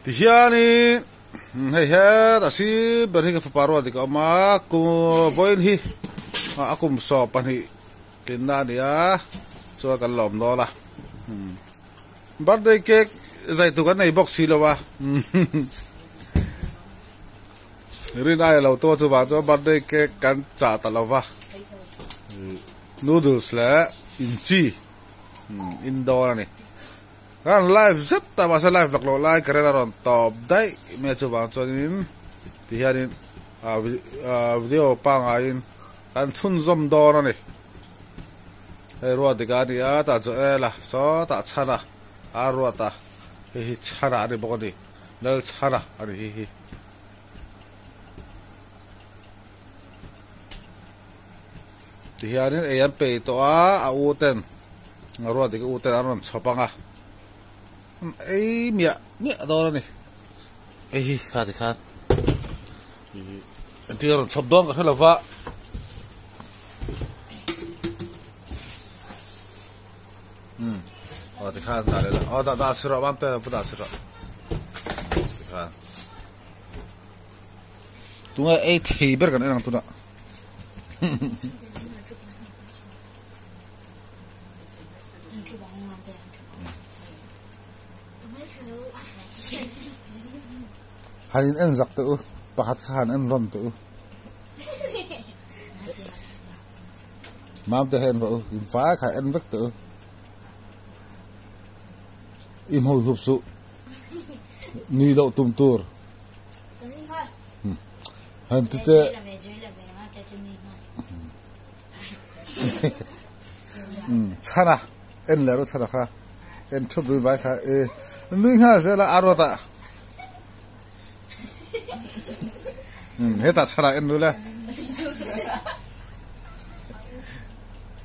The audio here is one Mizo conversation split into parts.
Tihianin hei hetah si ber hi ka fapa ruat dik a awm a vawiin hi a kum 12 tlinna a ni a chuan kan lawm dawn a birthday cake zai tur kan nei bawk si lo a rin aia lo to chuvang chuan birthday cake kan chah ta lo va noodles leh inchi indawn a ni. Kan live zet ta mahse live lak loh lai current a rawn tawp daih mai a chuvang chuanin tihianin ah video pangaiin kan chhunzawm dawn a ni. Hei ruat dik a ni a tah chu ela sawtah chhana a ruat a hei hi chhana a ni bawk a ni lal chhana a ni hi hi. Tihianin ei an peih tawh a, a u ten ruat dik a u ten an rawn chhawp ang a, ei miah miah dawn a ni. Hei hi kha tikhan engtin a rawn chhawp dawn ka hre lo va. Um aw tikhan dah leh la aw dah dah si rawh mam te pu dah si rawh tikhan tunge ei thei ber kan en ang tunah. Han in en zak teh u, pakhat kha han en rawn teh u. Mam te kha en rawh u, in fai kha en vek teh u. I hmui hup suh, nui loh tum tur. Han ti teh. Chhana en leh rawh chhana kha en thup rui vai kha e nui nghal zel a a rawt a hetah chhana en rul e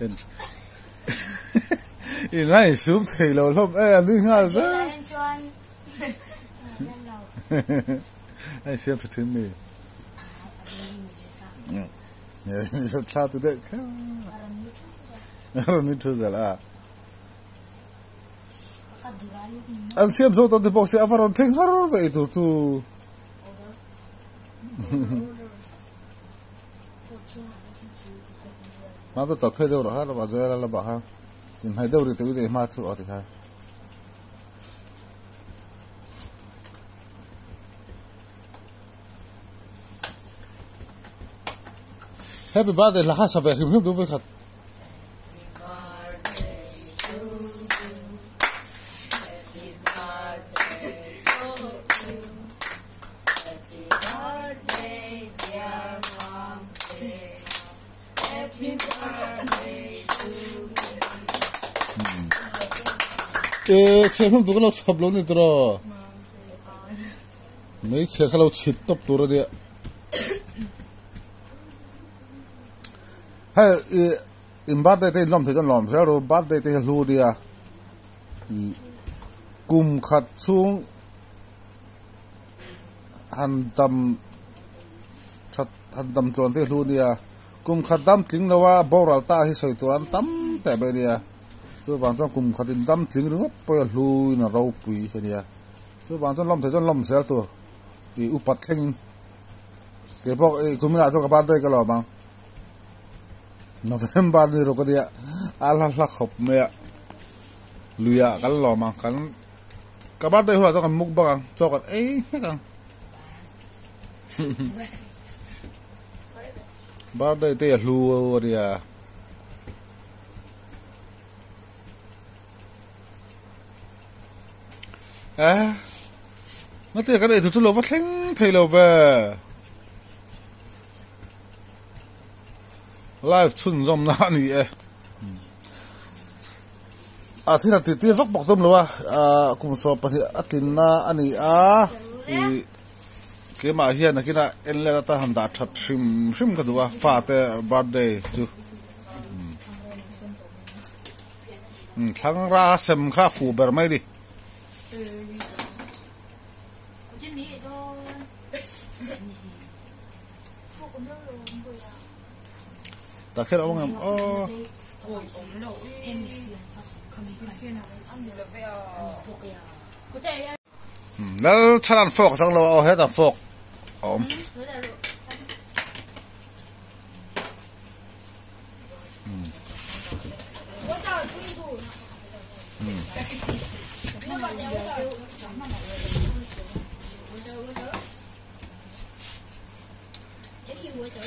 en in la insum thei lo hlawm e a nui nghal zel a insiam tha thin mi. Thla tu deuh kher a ni thu zel a. An siam zo tawh te bawk si a va rawn thleng har ve ei tur chu. Mah ta tawp phei deuh rawh ha la zel a la bah ha inhnaih deuh rih teh hma chu a ti kha. Happy birthday hla kha sa ve hrim hrim duh vekhat. E chhe hlum tu ka lo chhawp lo ni tiraw. Hmeichhia kha lo chhit tawp tur a nia. Hei i in birthday te in lawm thei chuan lawm zel ru birthday te hi hlu nia kum khat chhung han dam that han dam tluan te hi hlu nia kum khat dam tling lo a boral ta hi sawi tur an tam teh mai nia chuvang chuan kum khat in dam tling ringawt pawh hi a hlu in a ropui a nia. Chu vang chuan lawm thei chuan lawm zel tur tih upat thlengin kei pawh ih kuminah chuan ka birthday ka lawm ang November ni ruk ania a hla hla khawp mai a luiah kan lawm ang kan ka birthday hunah chuan kan mukbang ang chaw kan ei nghek ang birthday te a hlu ania. Eh ngate kan ei tur chu lo va thleng thei lo ve live chhunzawm na a ni e a thil han tih tir vak bawk tum lo a ah kum 12 a tlinna a ni a ih keimah hian nakinah en let atan han dah that hrim hrim ka duh a fate birthday chu. Thlangra sem kha a fuh ber mai a ni. Tah khian a awm ang em aw. Lal chhan fork chang lo aw hetah fork a awm.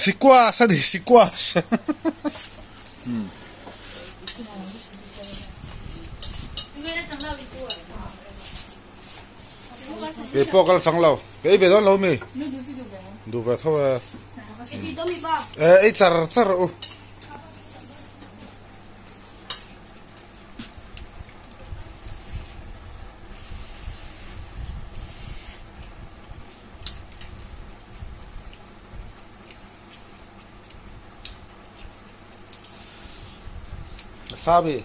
Sikuas a ni sikuas. Kei pawh ka la chang lo. Kei ve dawn lo mi. Duh ve tho e. E ei char char u. Sabi.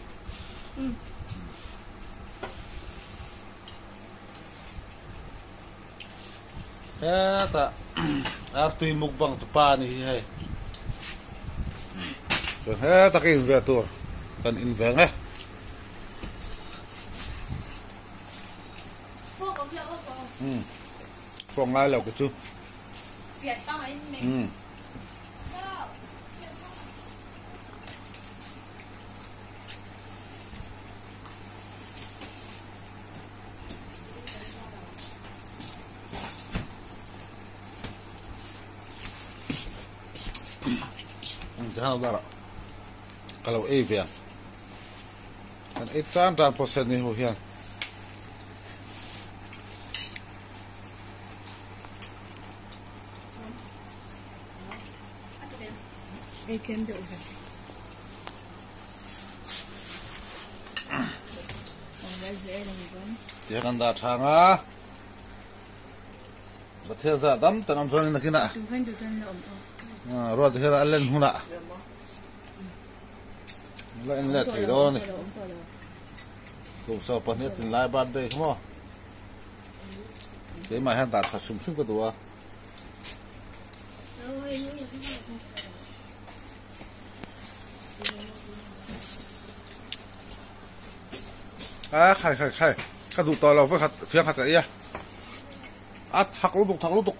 Hetah artui mukbang tu pa ni hi hei. Chuan hetah ka in ve tur kan in ve ang e. Fawk ngai lo ka chu. Ka lo ei ve ang. Kan ei tan tan pawh sen ni ho hian. Ei tlem deuh ve. Tia kan dah tha anga Pathian zah dam tak ang chuan in nakinah ruat hian a len hunah la en let thei dawn a ni. Kum 12 tin lai birthday kha maw keimah hian dah tha hrim hrim ka duh a. A khai khai khai ka duh tawh lo vawi khat fiang khat ka ei a a thak lutuk thak lutuk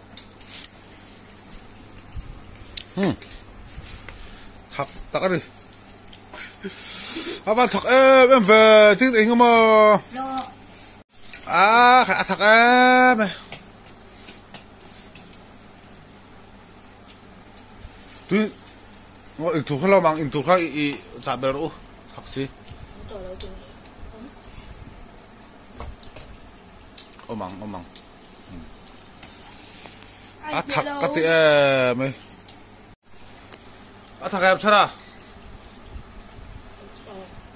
hmm thak tak a ni a van thak em em ve tin eng emaw a khai a thak em e. Tui ngaw in tur kha lo mang in tur kha i chah ber u thak si. Awm ang awm ang. A thak ka ti em ei. A thak em chhara.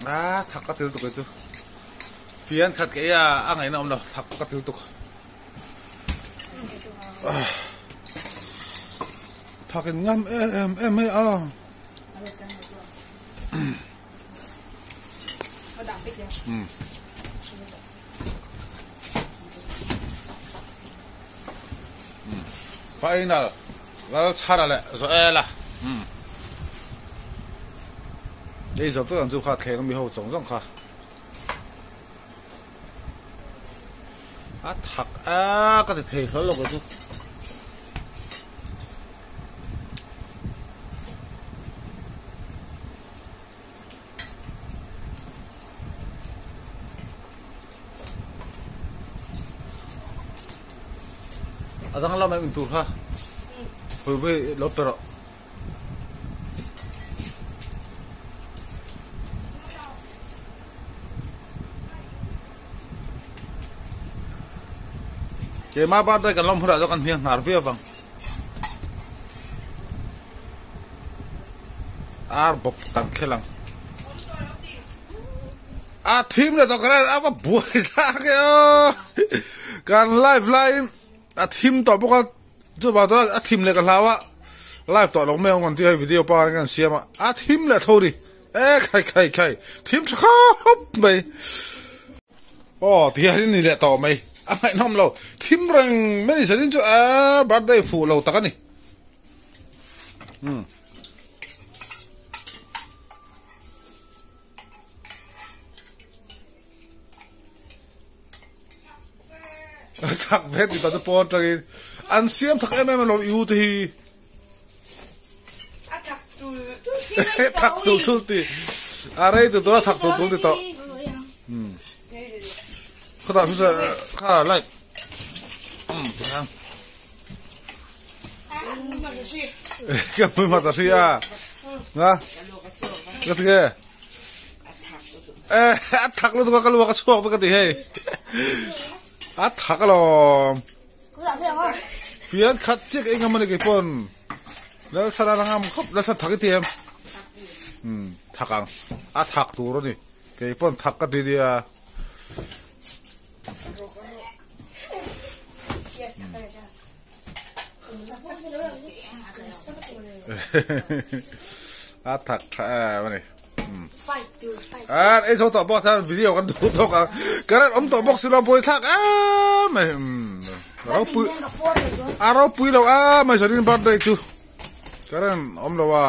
A thak ka til tuk ei chu. Fian khat ka ei a a ngaihna awm lo thak ka til tuk. Thak in ngam em em mai a. Final lal chhara leh Joela. Ei zo vek ang chu kha thleng mi ho zawng zawng kha. A thak a ka ti thei hlawl lo ka chu. A dang lam em intur kha. Pui pui lo pe rawh. Keimah birthday kan lawm hunah chuan kan hniang hnar viau vang. Ar bawk kan khel ang. A thim leh tawh ka ren a va buai thlak e aw. Kan live laiin a thim tawh bawk a. Chuvang chuan a thim leh ka hlau a, live tawh lo mai ang kan tih hei video pangai kan siam a, a thim leh tho ni e khai khai khai thim tha khawp mai aw ti hian in ni leh tawh mai a ngaihnawm lo thim reng mai ni zanin chu a birthday fuh lo tak a ni umm. Thak ve ti ta chu pawn atangin an siam thak em em alawm i u te hi. A thak tul tul ti mai tawh. Thak tul tul ti. A rei tu tur a thak tul tul ti tawh. Khawtah chu kha light. Um tiang. Ka pui ma ta hria. Nga. Ka ti nge. Eh, a thak lu ka luak a chhuak ka ti hei. A thak alawm. Fian khat chiah ka engam ani kei pawn. Lalchhan a ngam khawp lalchhan thak i ti em? Um thak ang. A thak tur ani. Kei pawn thak ka ti nia. A thak tha em ani. A ei zo tawh bawk chuan video kan duh tawk ang. Current awm tawh bawk si lo buai thlak em mai. Ropui a ropui lo a mai zanin birthday chu current awm lo a.